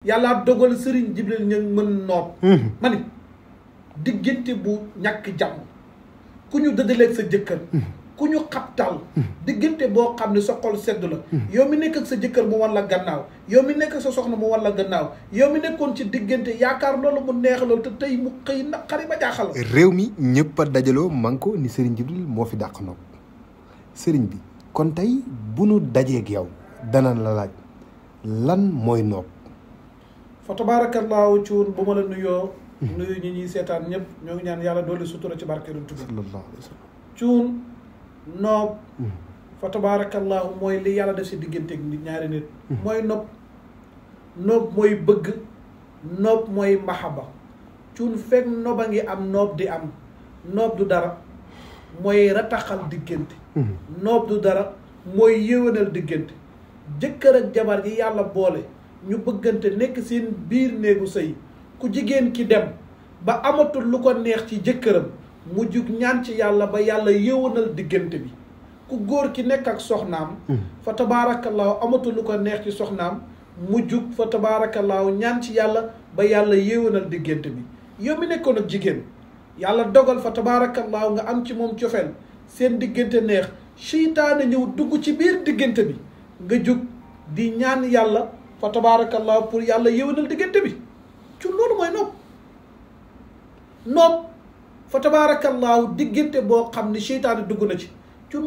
yàlla dogal Serigne Jibril ñu mën noob ma ni diggante bu ñàkk jàmm ku ñu dëddaleeg sa jëkkër ku ñu xabtal diggante boo xam ne sa xol sedd la yow mi nekk ak sa jëkkër mu wan la gannaaw yow mi nekk ak sa soxna mu wan la gannaaw yow mi nekkoon ci diggante yaakaar loolu mu neex loolu te tey mu xëy naqari ba jaaxal réew mi ñëpp a dajaloo manko ni Serigne Jibril moo fi dàq noob Serigne bi kon tey bu nu dajeeg yow dana la laaj lan mooy noob fa tabaarakallaahu cuun bu ma la nuyoo nuyu ñi ñuy seetaan ñëpp ñoo ngi ñaan yàlla doole sutura ci barke Yonent bi sallallahu alayhi wa sallam cuun noob fa tabaarakallaahu mooy li yàlla def si digganteeg nit ñaari nit mooy noob noob mooy bëgg noob mooy mahaba cuun fekk noob a ngi am noob di am noob du dara mooy rataxal diggante noob du dara mooy yéwénal diggante jëkkër ak jabar gi yàlla boole ñu bëggante nekk seen biir néegu sëy ku jigéen ki dem ba amatul lu ko neex ci jëkkëram mu jug ñaan ci yàlla ba yàlla yéwénal diggante bi ku góor ki nekk ak soxnaam fa tabaarakallaahu amatul lu ko neex ci soxnaam mu jug fa tabaarakallaahu ñaan ci yàlla ba yàlla yéwénal diggante bi yow mi nekkoon ak jigéen yàlla dogal fa tabaarakallaahu nga am ci moom cofeel seen diggante neex seytaane ñëw dugg ci biir diggante bi nga jug di ñaan yàlla fa tabaarakallaahu pour yàlla yéwénal diggante bi ci loolu mooy noob noob fa tabaarakallaahu diggante boo xam ne seytaane dugg na ci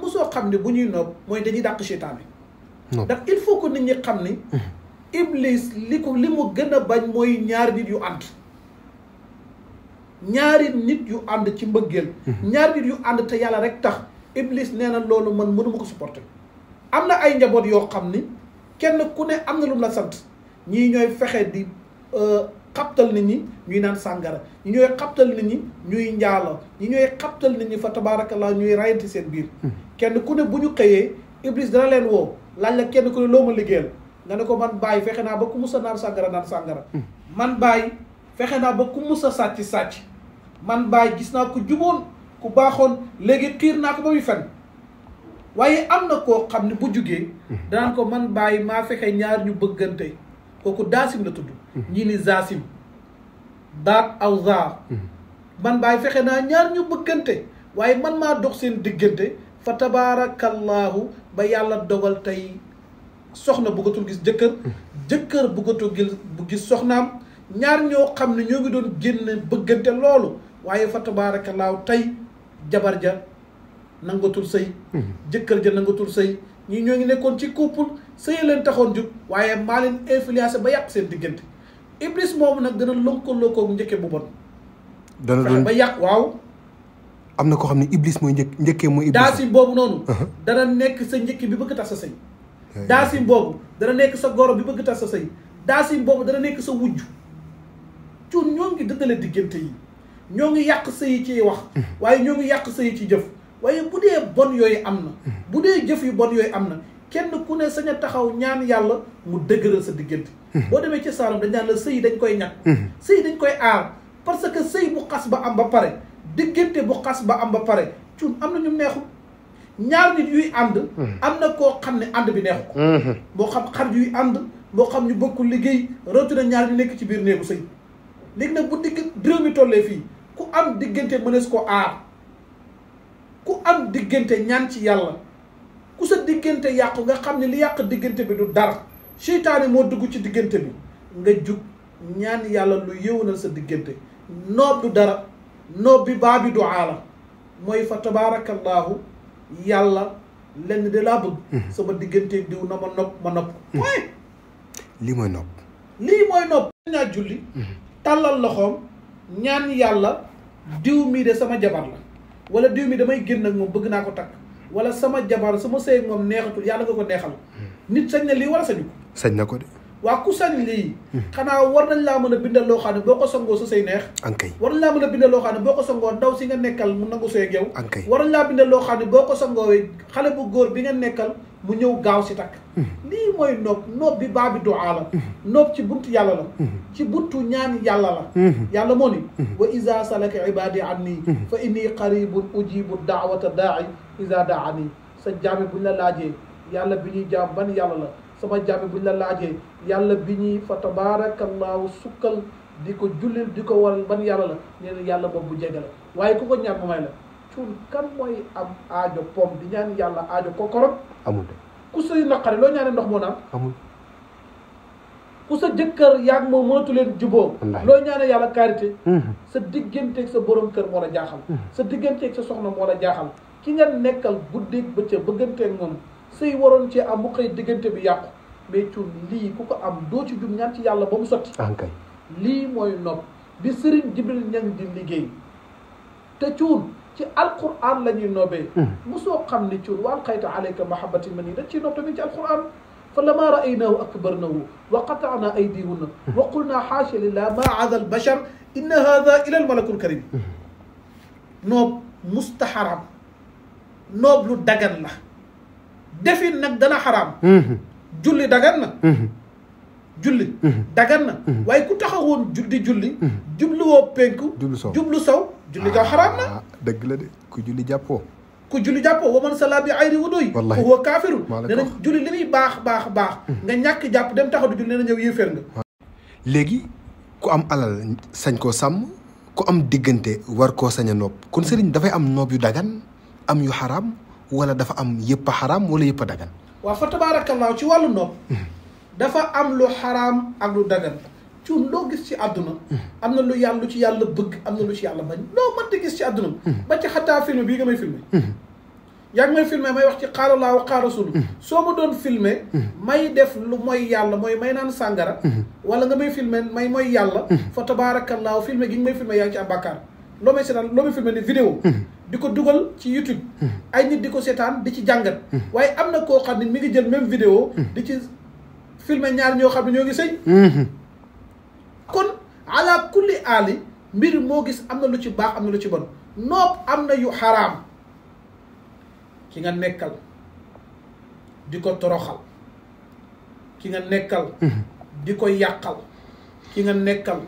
mosoo xam ne bu ñuy noob mooy dañuy dàq seytaane ndax il faut que nit ñi xam ni iblis li mu gën a bañ mooy ñaari nit yu ànd ñaari nit yu ànd ci mbëggeel ñaari nit yu ànd te yàlla rek tax iblis nee na loolu man mënuma ko supporter am na ay njaboot yoo xam ni kenn ku ne am na lu mu la sant ñii ñooy fexe di xabtal nit ñi ñuy naan sàngara ñi ñooy xabtal nit ñi ñuy njaalo ñi ñooy xabtal nit ñi fa tabaarakallaa ñuy rayante seen biir kenn ku ne bu ñu xëyee iblis dana leen woo laaj la kenn ku ne loo ma liggéeyal nga ne ko man bàyyi fexe naa ba ku mus a naan sàngara man bàyyi fexe naa ba ku mus a sàcc man bàyyi gis naa ko juboon ku baaxoon léegi xiir naa ko ba muy fen waaye am na koo xam ne bu jugee danaan ko man bàyyi maa fexe ñaar ñu bëggante kooku daasim la tudd ñii ni zaasim daat aw zaa man bàyyi fexe naa ñaar ñu bëggante waaye man maa dox seen diggante fa tabaarakallaahu ba yàlla dogal tey soxna bëggatul gis jëkkër bëggatul gis soxnaam ñaar ñoo xam ne ñoo ngi doon génn bëggante loolu waaye fa tabaarakallaahu tey jabar ja nangatul sëy jëkkër ja nangatul sëy ñii ñoo ngi nekkoon ci couple sëy leen taxoon jug waaye maa leen influencé ba yàq seen diggante iblis moomu nag dana lëkkaloo ko njëkke bu bon dana doon ba yàq waaw am na koo xam ne iblis mooy njëkkee mooy iblis daasim boobu noonu dana nekk sa njëkki bi bëgg tas sa sëy daasim boobu dana nekk sa goro bi bëgg tas sa sëy daasim boobu dana nekk sa wujj cuun ñoo ngi dëddale diggante yi ñoo ngi yàq sëy ci wax waaye ñoo ngi yàq sëy ci jëf waaye bu dee bon yooyu am na bu dee jëf yu bon yooyu am na kenn ku ne sañ a taxaw ñaan yàlla mu dëgëral sa diggante boo demee ci Saalum dañ naan la sëy dañ koy ñàkk sëy dañ koy aar parce que sëy bu xas ba am ba pare diggante bu xas ba am ba pare cuun am na ñu neexul ñaar nit yuy ànd am na koo xam ne ànd bi neexu ko moo xam xarit yuy ànd moo xam ñu bokkul liggéey rawatina ñaar ñu nekk ci biir néegu sëy léegi nag bu réew mi tollee fii ku am diggante mënees ko aar ku am diggante ñaan ci yàlla ku sa diggante yàqu nga xam ne li yàq diggante bi du dara seytaane moo dugg ci diggante bi nga jug ñaan yàlla lu yëwanal sa diggante noob du dara noob bi baa bi du aala mooy fa tabaarakallaahu yàlla lenn de laa bëgg sama diggante diw na ma nopp point lii mooy nopp ñaa julli tàllal loxoom ñaan yàlla diw mii de sama jabar la wala diw mi damay génn ak moom bëgg naa ko takk wala sama jabar sama sëy ak moom neexatul yàlla nga ko neexal nit sañ na lii wala sañu ko sañ na ko de waa ku sañ lii xanaa war nañ laa mën a bindal loo xam ne boo ko sangoo sa sëy neex ankay war nañ laa mën a bindal loo xam ne boo ko sangoo ndaw si nga nekkal mu nangu sëy ak yow ankay war nañ laa bindal loo xam ne boo ko sangoowee xale bu góor bi nga nekkal mu ñëw gaaw si takk lii mooy noob bi baa bi duaa la noob ci buntu yàlla la ci buntu ñaan yàlla la yàlla moo ni wa iza salaka ibadi anni fa inni qaribun ujibu daawata daai iza daani sa jaami buñ la laajee yàlla bi ñuy jaam ban yàlla la sama jàmm buñ la laajee yàlla bi ñuy fa tabarakallahu sukkal di ko jullil di ko waral ban yàlla la nee na yàlla boobu bu jege la waaye ku ko ñaan ma may la cuun kan mooy am aajo pom di ñaan yàlla aajo kokorog amul de ku sëy naqari loo ñaane ndox moo naan amul ku sa jëkkër yaag moom mënatu leen juboo loo ñaane yàlla karité sa digganteeg sa borom kër moo la jaaxal sa digganteeg sa soxna moo la jaaxal ki nga nekkal guddeeg bëccëg bëgganteeg moom sëy waroon ci am mu xëy diggante bi yàqu mais cuun lii ku ko am doo ci jum ñaan ci yàlla ba mu sotti ankay lii mooy nopp bi Serigne Jibril Ñang di liggéey te cuun ci alquran la ñuy nobbee mosoo xam ni cuun wa alqayta alayka mahabbati man yi dañ ciy nopp tamit ci alquran fa lama ra'aynahu akbarnahu wa qata'na aydihunna wa qulna haasha lillah ma hadha al bashar inna hadha ila al malakul karim noob mustaharam noob lu dagan la defin nag dana xaraam julli dagan na julli dagan na waaye ku taxawoon di julli jubluwoo penku jublu sow julli ga xaraam na dëgg la de ku julli jàppoo wa man salla bi ayri wuduy fa huwa kaafirun nee na julli li muy baax nga ñàkk jàpp dem taxaw di julli nee na ñëw yéeféer nga léegi ku am alal sañ koo sàmm ku am diggante war koo sañ a noob kon sëriñ dafay am noob yu dagan am yu xaraam wala dafa am yëpp a xaraam wala yëpp a dagan waaw fa tabaarakallaahu ci wàllu noob dafa am lu xaraam ak lu dagan cuun loo gis ci àdduna am na lu ci yàlla bëgg am na lu ci yàlla bañ loo mënti gis ci àdduna ba ci xataa film bii nga may filmé yaa ngi may filmé may wax ci qaala Allaahu wa qaala rasuulu soo ma doon filmé may def lu mooy yàlla mooy may naan sàngara wala nga may filmé may mooy yàlla fa tabaarakallaahu filmé gi nga may filmé yaa ngi ci am bàkkaar loo may seetaan loo may filmé ni vidéo di ko dugal ci YouTube ay nit di ko seetaan di ci jàngat waaye am na koo xam ne mi ngi jël même vidéo di ci filmé ñaar ñoo xam ne ñoo ngi sëy kon ala kulli aali mbir moo gis am na lu ci baax am na lu ci bon noob am na yu xaraam ki nga nekkal di ko toroxal ki nga nekkal di ko yàqal ki nga nekkal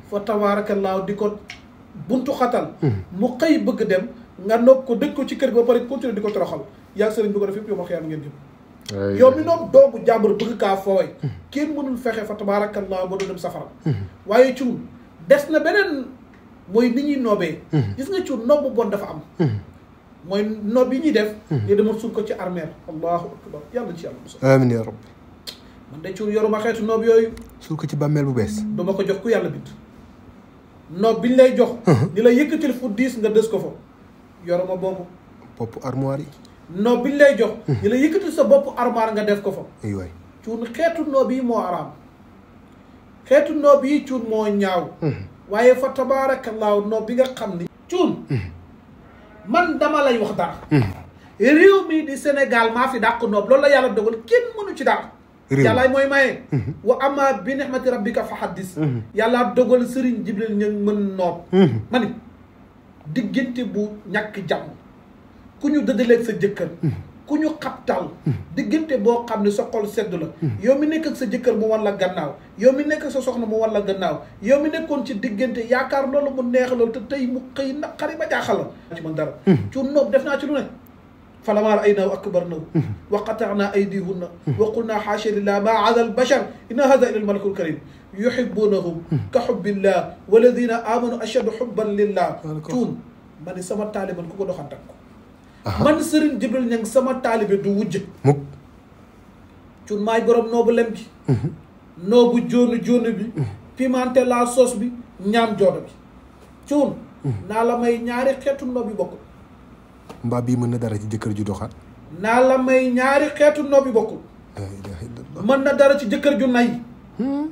fa tabaarakallaahu di ko buntu xatal mu xëy bëgg dem nga nopp ko dëkk ko ci kër gi ba pare continuer di ko toroxal yaa sëriñ bi ko def yëpp yow ma xiyaam ngeen jëm yow mi noom doomu jàmbur bëgg kaa fooy kenn mënul fexe fa tabaarakallaahu ba du dem safara waaye cuun des na beneen mooy ni ñuy noobee gis nga cuun noob bu bon dafa am mooy noob yi ñuy def ñu demal suul ko ci armeer allahu akbar yàlla ci yàlla musa amiin ya rabbi man de cuun yoruma xeetu noob yooyu suul ko ci bàmmeel bu bees du ma ko jox ku yàlla bind noob biñ lay jox ni la yëkkatil fu diis nga dës ko fa yoruma boobu bopp armoire yi noob biñ lay jox ni la yëkkatil sa bopp armoire nga def ko fa ay waay cuun xeetu noob yi moo araam xeetu noob yi cuun moo ñaaw waaye fa tabaarakallaahu noob bi nga xam ni cuun man dama lay wax dara réew mi di Sénégal maa fi dàq noob loolu la yàlla dogal kenn mënu ci dara yàlla mooy maye wa ama bi nihmati rabbika fa haddis yàlla dogal Serigne Jibril Ñang mën noob ma ni diggante bu ñàkk jàmm ku ñu dëddaleeg sa jëkkër ku ñu xabtal diggante boo xam ne sa xol sedd la yow mi nekk ak sa jëkkër mu wan la gannaaw yow mi nekk ak sa soxna mu wan la gannaaw yow mi nekkoon ci diggante yaakaar loolu mu neex loolu te tey mu xëy naqari ba jaaxal la ci man dara cu noob def naa ci lu ne falammaa ra'aynaahu akbarnahu wa qata'naa aydiyahunna wa qulnaa haasha lillaah maa haazaa al-bashar inna haazaa illaa al-malakul kariim yuhibbuunahum ka hubbillaah wallaziina aamanuu ashaddu hubban lillaah cuun ma ne sama taaliban ku ko doxantak ko man Serigne Jibril Ñang sama taalibe du wujj mukk cuun maay borom noobu lem bi noobu joonu bi pimenté la sauce bi ñaam joodo bi cuun naa la may ñaari xeetu noob yi bokkul mbaa bii mën na dara ci jëkkër ju doxaat naa la may ñaari xeetu noob yi bokkul laa ilaaha illallaah mën na dara ci jëkkër ju nay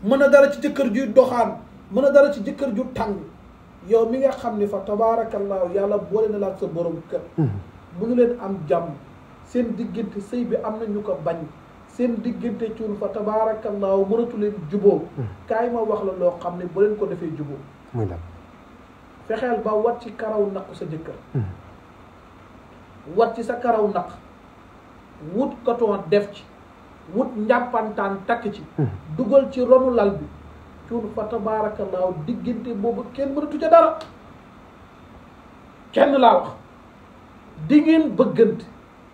mën na dara ci jëkkër juy doxaan mën na dara ci jëkkër ju tàng yow mi nga xam ne fa tabaarakallaahu yàlla boole na la ak sa borom kër mënu leen am jàmm seen diggante sëy bi am na ñu ko bañ seen diggante cuun fa tabaarakallaahu mënatu leen juboo kaay ma wax la loo xam ne bu leen ko defee juboo muy lan fexeel ba wat ci karaw naqu sa jëkkër wat ci sa karaw naq wut coton def ci wut njàppantaan takk ci dugal ci ronu lal bi cuun fa tabaarakallaahu diggante boobu kenn mënatu ca dara kenn laa wax di ngeen bëggante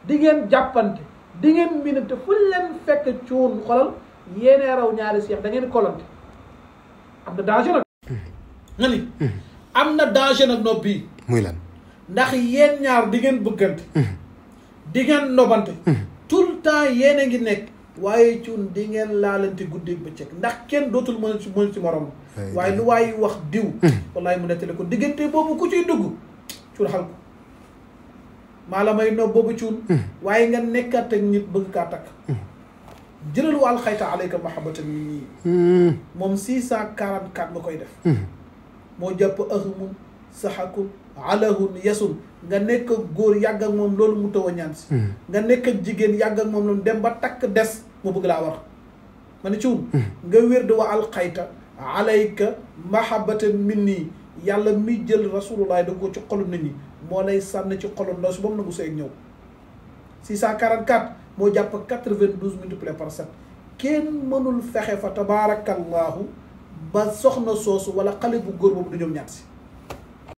di ngeen jàppante di ngeen minute fu leen fekk cuun xolal yéenee raw ñaari seex da ngeen kolante am na danger nag nga ni am na danger nag nopp bii muy lan ndax yéen ñaar di ngeen bëggante di ngeen nobante tout le temps yéen a ngi nekk waaye cuun di ngeen laalante guddeeg bëccëg ndax kenn dootul mën ci morom waaye lu waaye wax diw wallaay mu nettali ko diggante boobu ku ciy dugg cuun xal ko maa la may nob boobu cuun waaye nga nekkaat ak nit bëgg kaa takk jëlal wa alxayta alayka mahabbatan min nii moom 644 nga koy def moo jàpp ahmun saxakun alahun yasun nga nekk góor yàgg ak moom loolu mu taw a ñaan si nga nekk ak jigéen yàgg ak moom loolu dem ba takk des mu bëgg laa war ma ne cuun nga wérde wa alxayta alayka mahabbatan min nii yàlla mi jël rasulullah da ko ci xolu nit ñi moo lay sànn ci xolu ndaw si ba mu nangu seeg ñëw 644 moo jàpp 92 multiplié par 7 kenn mënul fexe fa tabaarakallahu ba soxna soosu wala xale bu góor boobu du ñoom ñaat si